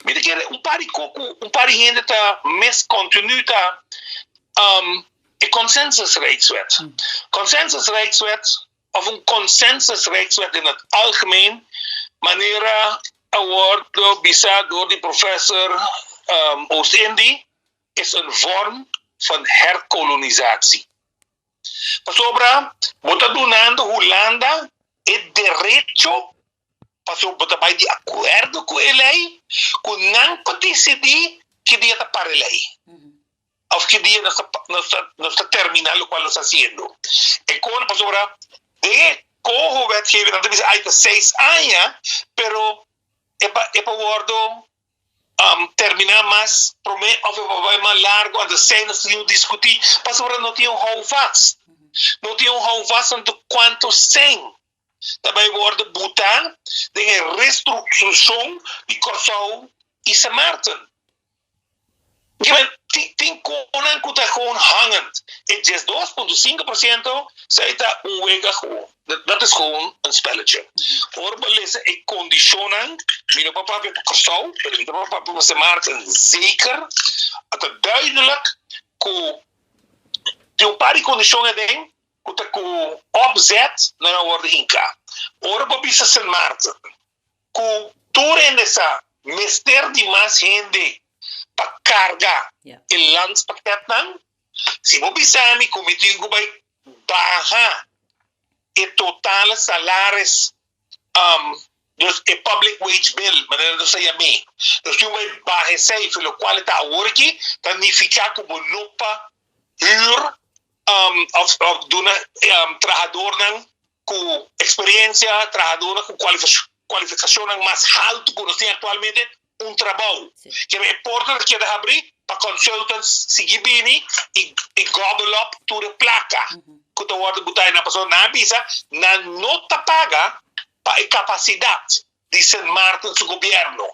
Mi ta kere un par di ko ku un par di hende ta miscontinu ta e consensus rijkswet. Consensus rijkswet of un consensus rijkswet in het algemeen manera a wordo bisa door di professor Oostindie is een vorm van herkolonisatie. Pasobra bo ta dunando Hulanda e derecho, pasobra bo ta bai di akuerdo ku e lei, ku nan por disidí ki dia ta para e lei òf ki dia nos ta nos ta nos ta terminá lokual nos ta hasiendo. E kon pasobra den e koho wetgeving nan ta bisa ai ta 6 aña, pero e pa wòrdu terminá mas promé òf e pa bai mas largu, anto esei nos tin ku diskutí, pasobra no tin un houvast. No tin un houvast anto kuantu sèn ta bai wòrdu butá den e restrukturashon di Kòrsou i Sint Maarten. Tin konan ku ta gewoon hangend. E 12,5% esei ta un wega gewoon. Dat is gewoon een spelletje. Ora bo lesa e kondishonnan, mi no por papia pa Kòrsou, pero mi ta por papia pa Sint Maarten zeker. Ta duidelijk ku tin un par di kondishon aden ku ta ku opzet nan a wòrdu hinká. Ora bo bisa Sint Maarten ku tur hende sa mester di mas hende pa karga e landspakketnan, si bo bisa mi ku mi tin ku bai baha e totale salaris, dus e public wage bill, manera nos ta yam'é. Dus tin bai baha esei, lokual ta awor aki, ta nifiká ku bo no pa huur òf duna trahadónan ku eksperensia, trahadónan ku kualifikashon mas haltu ku nos tin aktualmente, un trabou. Ke e porta ta keda habrí pa consultants sigui bini i gobble up tur e plaka ku ta wòrdu butá na pasobra nan a bisa nan no ta paga pa e kapasidat di Sint Maarten su gobièrnu.